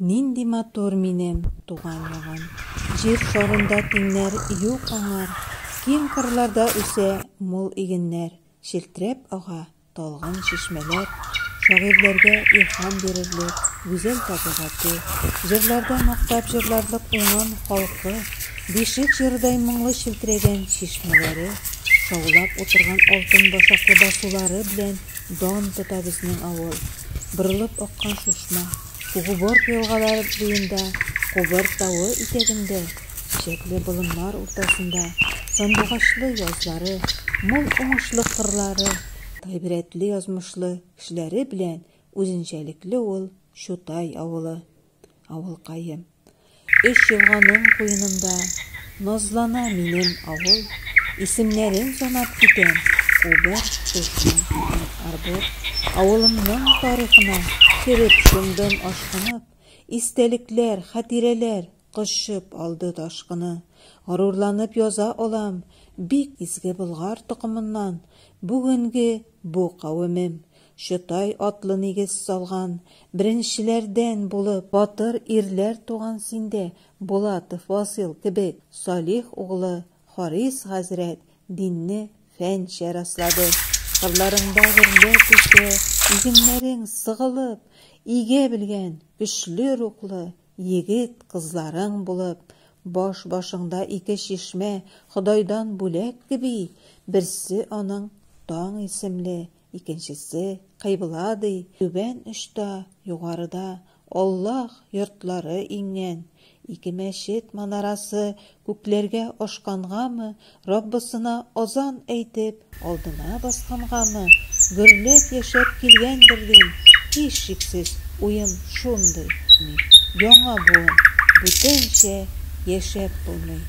Нинди матур минем туган ягым! Җир шарында тиңнәр юк аңар. Киң кырларда үсә мул игеннәр, Челтерәп ага талгын чишмәләр. Шагыйрьләргә илһам бирерлек гүзәл табигате, Җырларда мактап җырларлык уңган халкы, Бишек җырыдай моңлы челтерәгән чишмәләре, Шаулап утырган алтын башаклы басулары белән дан тота безнең авыл. Борылып аккан Шушма, Кугуборг елгалары буенда, Кубыр тавы итәгендә, чәчәкле болыннар уртасында, сандугачлы язлары, мул уңышлы кырлары, гыйбрәтле язмышлы кешеләре белән үзенчәлекле ул Чутай авылы. Авылкаем. Өч елганың куенында Назлана минем авыл. Исемнәрен санап китәм, Кубыр, Шушма һәм Арбор. Авылымның тарихына Кереп чумдым ашкынып, Истәлекләр, хатирәләр Кочып алды ташкыны. Горурланып яза алам, Бик изге болгар токымыннан Бүгенге бу кавемем. Чотай атлы нигез салган, Беренчеләрдән булып батыр ирләр туган синдә, Булатов Васил кебек Салих углы Харис хәзрәт динне фәнчә раслады. Кырларыңда гөрләп үсә игеннәрең сыгылып, Игә белгән көчле рухлы егет-кызларың булып. Баш-башыңда ике чишмә Ходайдан бүләк кеби, Берсе аның Таң исемле, Икенчесе, кыйбла, ди, түбән очта, югарыда, Аллаһ йортлары иңгән. Ике мәчет манарасы күкләргә ашкангамы, Раббысына азан әйтеп, алдына баскангамы, гөрләп яшәп килгәндер, дим, һичшиксез, уем шундый, яңа буын, бүтәнчә яшәп булмый.